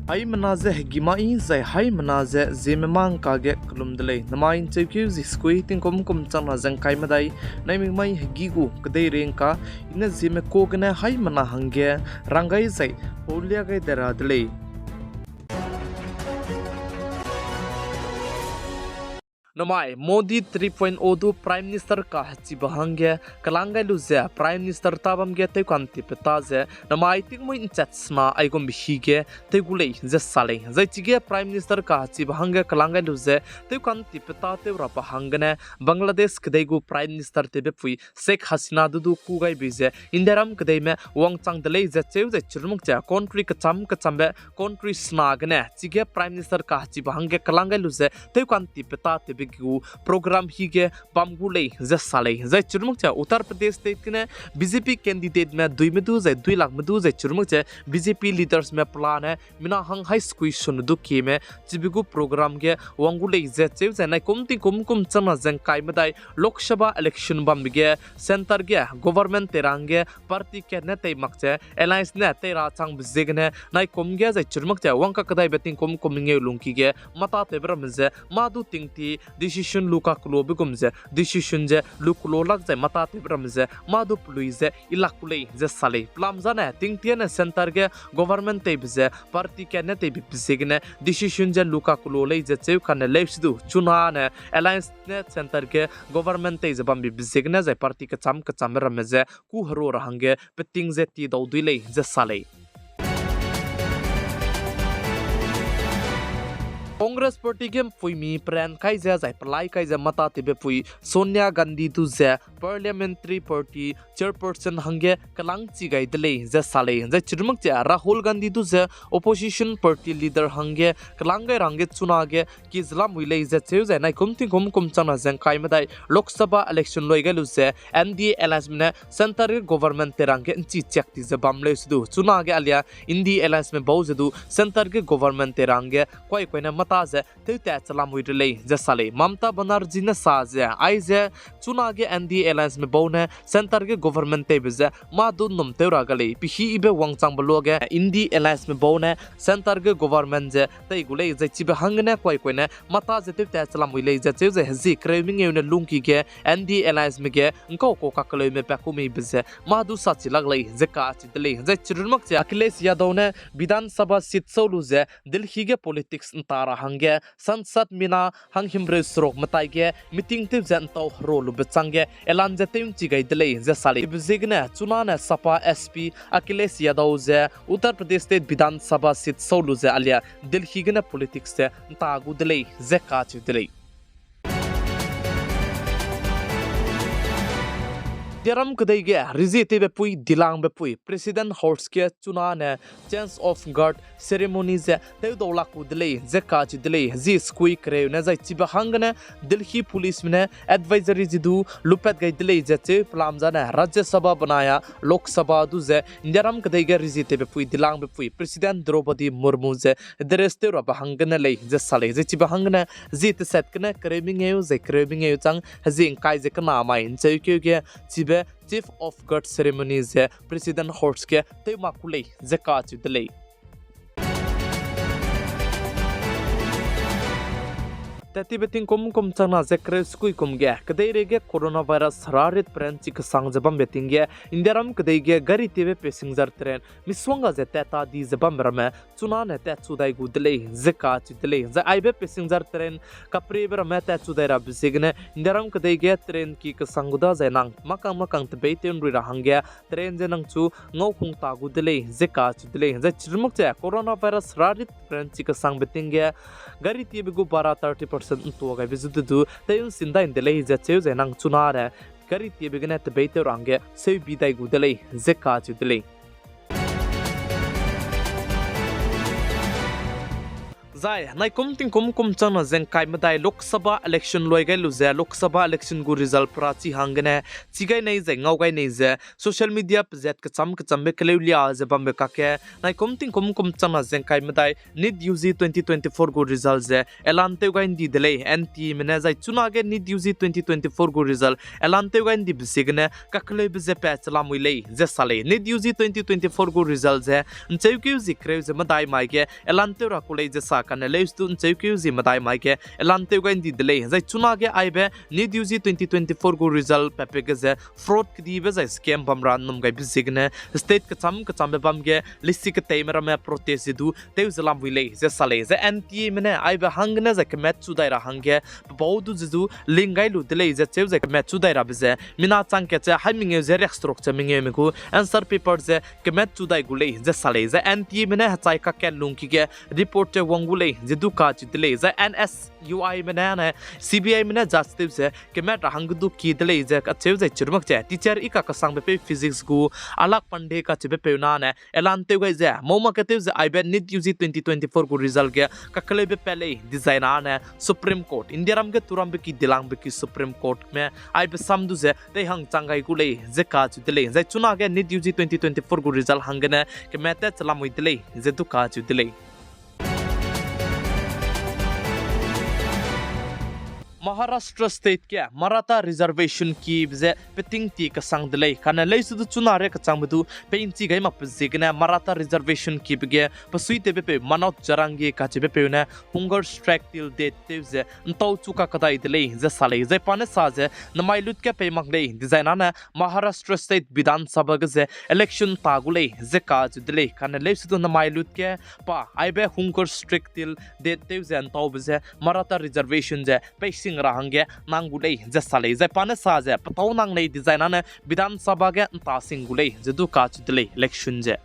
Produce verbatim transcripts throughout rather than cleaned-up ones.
Haimena ze hegî mai zai haimena ze ziemme mâ ngka ge kelum de lei. Namai ncheukeu zi sekui tingkum kum changna ze ngkai medai, naimik mai hegî gu kedeirei ngka, i ne ziemme ka gene haimena hangge rang gai zai paulia gai de ra de lei. Namai Modi three point oh du Prime Minister kahechibe hangge kelang gai lu ze Prime Minister tabam ge tewka'ntipbe ta ze namai tingmui nchat sena aigumbe hi ge tew gu lei ze sa lei. Zai chige Prime Minister kahechibe hangge kelang gai lu ze tewka'ntipbe ta tew rabe hanggene Bangladesh kedei gu Prime Minister tewbe pui Sheikh Hasina du du kû gai bei ze Indiaram kedeime wangchang de lei ze cheu zai chirumak ze country kecham kechambe country sena gene chige Prime Minister kahechibe hangge kelang gai lu ze tewka'ntipbe ta tewbe gu program hi ge bam gu lei ze sa lei. Zai chirumak ze Uttar Pradesh State gene B J P candidateme duime du zai dui lakme du zai chirumak ze B J P leadersme pelane mina hang hai sekui sunu du kieme chibe gu program ge wang gu lei ze cheu zai naikum tingkum kum changna ze ngkai medai Lok Sabha election bambe ge centre ge government tei ra hangge party katne tei mak ze alliance ne tei ra changbe ziegene naikum ge zai chirumak ze wangkakedaibe tingkum kum mengeu lungki ge mâ tâtewbe ramme ze mâ du tingti decision lu kakelobe gum ze decision ze lu kelo lak zai mâ tâtewbe ramme ze mâ du pelui ze i lak gu lei ze sa lei. Pelam zane tingtiane centre ge government teibe ze party katne teibe ziegene decision ze lu kakelo lei ze cheu kane leusi du chunane alliance ne centre ge government tei ze bambe ziegene zai party kecham kechambe ramme ze kû hero ra hangge peting ze ti dau dui lei ze sa lei. Congress Party ge mpuimi peran kai ze zai pelai kai ze mâ tâtewbe pui Sonia Gandhi du ze Parliamentary Party Chairperson hangge kelangchi gai de lei ze sa lei. Zai chirumak ze Rahul Gandhi du ze Opposition Party Leader hangge kelang gai ra hangge chunage ki ze lamui lei ze cheu zai naikum tingkum kum changna ze ngkai medai Lok Sabha election lui gai lu ze N D A allianceme ne centre ge government tei ra hangge nchi chiak ti ze bam leusi du chunage alia N D A allianceme bau ze du centre ge government tei ra hangge kuaikuaine mâ tâ ze tewtat che lamui re lei ze sa lei. Mamata Banerjee ne sa ze aize chunage N D A allianceme bau ne centre ge government teibe ze mâ du nnum tew ra ga lei. Pehî ibe wangchangbe luage N D A allianceme bau ne centre ge government ze tei gu lei zai chibe hanggene kuaikuaine mâ tâ ze tewtat che lamui lei ze cheu zai hezie kereu mengeu ne lungki ge N D A allianceme ge ngkau kau kakeleume pa ku meibe ze mâ du sa chi lak lei ze kacheu de lei. Zai chirumak ze Akhilesh Yadav ne Bidhan Sabha seat sau lu ze Delhi ge politics nta ra hangge Sansad mina hang himreu seruk metai ge meeting tew ze ntau hero lube changge elan ze tew nchi gai de lei ze sa lei. Ibe ziegene chunane Sapa S P Akhilesh Yadav ze Uttar Pradesh State Bidhan Sabha seat sau lu ze alia Delhi gene politics ze nta gu de lei ze kacheu de lei. Indiaram kedei ge rezietewbe pui dilangbe pui President Horse ge chunane change of guard ceremony ze tewdau lak gu de lei ze kacheu de lei. Zi sekui kereu ne zai chibe hanggene Delhi policeme ne advisory zi du lupat gai de lei ze cheu pelam zane Rajya Sabha benai a Lok Sabha du ze Indiaram kedei ge rezietewbe pui dilangbe pui President Droupadi Murmu ze address tew rabe hanggene lei ze sa lei. Zai chibe hanggene zi teset gene kereu mengeu zai kereu mengeu chang hezie ngkai ze kena mai ncheukeu ge chibe Chief of Guard ceremony ze President Horse ge tew mak ku lei ze kacheu de lei. Tattibe tingkum kum changna ze kereu sekui kum ge kedeirei ge coronavirus herarit peranchi kesang ze bambe ting ge Indiaram kedei ge gari tiebe passenger train misongga ze tat ta di ze bambe ramme chunane tatchu dai gu de lei ze kacheu de lei. Zai aibe passenger train kaprebe ramme tatchu dai rabe ziegene Indiaram kedei ge train ki kesang gu da zai nang makang makang tebeitew nrui ra hangge train ze nangchu ngau hung ta gu de lei ze kacheu de lei. Zai chirumak ze coronavirus herarit peranchi kesangbe ting ge gari tiebe gu bara thirty percent ntua gaibe zu de du tew'nsindai de lei ze cheu zai nang chunane gari tiebe gene tebeitew ra hangge seubi dai gu de lei ze kacheu de lei. Zai naikum tingkum kum changna ze ngkai medai Lok Sabha election luai gai lu ze Lok Sabha election gu result perachi hanggene chi gai nei zai ngau gai nei ze social media pezat kecham kechambe keleu lia ze bambe kakge naikum tingkum kum changna ze ngkai medai NEET U G twenty twenty-four gu result ze elan tew gai ndi de lei N T Ame ne. Zai chunage NEET U G twenty twenty-four gu result elan tew gai ndibe ziegene kakeleube ze pa chelamui lei ze sa lei. NEET U G twenty twenty-four gu result ze ncheukeu zi kereu ze medai mai ge elan tew ra ku lei ze sa kane leusedu ncheukeu zi medai mai ge elan tew gai ndi de lei. Zai chunage aibe NEET U G twenty twenty-four gu result pape ge ze fraud kedibe zai scam bam ra nnum gaibe ziegene state kecham kechambe bam ge lisi keteime ramme protest ze du tew ze lamui lei ze sa lei. Zai N T Ame ne aibe hanggene zai kemat chu dai ra hangge pebau du ze du ling gai lu de lei ze cheu zai kemat chu dai rabe ze mina chang kat ze hai mengeu ze riakseruk ze mengeume gu answer paper ze kemat chu dai gu lei ze sa lei. Zai N T Ame ne hechai kakat lungki ge report ze wang gu lei ze du kacheu de lei. Zai N S U I me ne, ne C B I me ne judge tew ze kemat ra hangge du kie de lei ze kacheu zai chirumak ze teacher i kakesangbe peu physics gu Alak Pandey kacheube peu na ne elan tew gai ze mau mak ke tew ze aibe NEET U G twenty twenty-four gu result ge kakeleube pa lei dizai na ne Supreme Court, Indiaram ge turambe ki dilangbe ki Supreme Court me aibe sam du ze teihang chang gai gu lei ze kacheu de lei. Zai chunage NEET U G twenty twenty-four gu result hanggene kemat te chelamui de lei ze du kacheu de lei. Maharashtra State ge Maratha Reservation kibe ze peting ti kesang de lei. Kane leusedu chuna re kechangbe du peinchi gai makbe ziegene Maratha Reservation kibe ge pesuitewbe peu Manoj Jarangi kacheube peu ne hunger strike till death tew ze ntau chu kakedai de lei ze sa lei. Zai pa ne sa ze nemai lut ge pei mak lei dizai na ne Maharashtra State Bidhan Sabha ge ze election ta gu lei ze kacheu de lei. Kane leusedu nemai lut ge pa aibe hunger strike till death tew ze ntaube ze Maratha Reservation ze peising ra hangge nang gu lei ze sa lei. Zai pa ne sa ze petâu nang lei dizai na ne Bidhan Sabha ge nta sing gu lei ze du kacheu de lei election ze.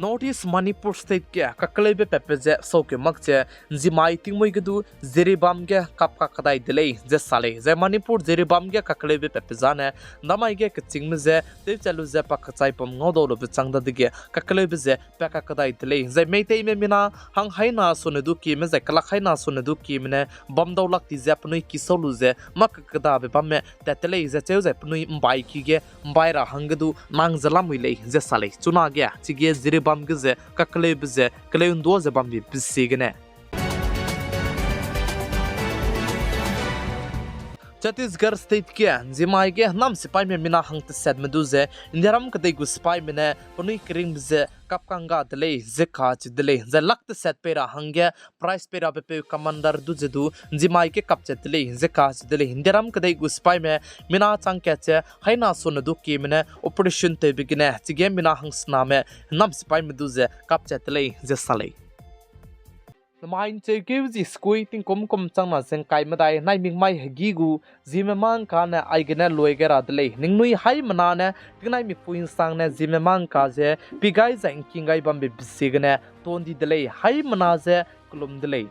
North East Manipur State ge kakeleube patbe ze saukeu mak ze nzimai tingmuî ge du Jiribam ge kap kakedai de lei ze sa lei. Zai Manipur Jiribam ge kakeleube patbe zane ndamai ge kechîngme ze tewchat lu ze pa kechai pum ngau dau lube chang dadege kakeleube ze pa kakedai de lei. Zai Meiteime mina hang haina sone du kieme zai kelak haina sone du kieme ne bam dau lak di ze penui ki sau lu ze mâ kakedabe bamme tat te lei ze cheu zai penui mbai ki ge mbai ra hangge du nang ze lamui lei ze sa lei. Chunage chige Jiribam ge ze kakeleube ze keleu ndua ze bambe pe ziegene Chhattisgarh State ge nzimai ge hênam sipaime mina hang tesatme du ze Indiaram kedei gu sipaime ne penui keringbe ze kap kangga de lei ze kacheu de lei. Zai lak tesat pei ra hangge prize pei rabe peu commander du ze du nzimai ge kapchat de lei ze kacheu de lei. Indiaram kedei gu sipaime mina chang kat ze haina sone du kieme ne operation tewbe gene chige mina hangsename hênam sipaime du ze kapchat de lei ze sa lei. Nemai ncheukeu zi sekui tingkum kum changna ze ngkai medai naimik mai hegî gu Zeme mâ ngka ne aigene luai gai ra de lei. Ningnui haimena ne tingnai mipui nsang ne Zeme mâ ngka ze pi gai zai ngking gai bambe pe ziegene tondi de lei. Haimena ze kelum de lei.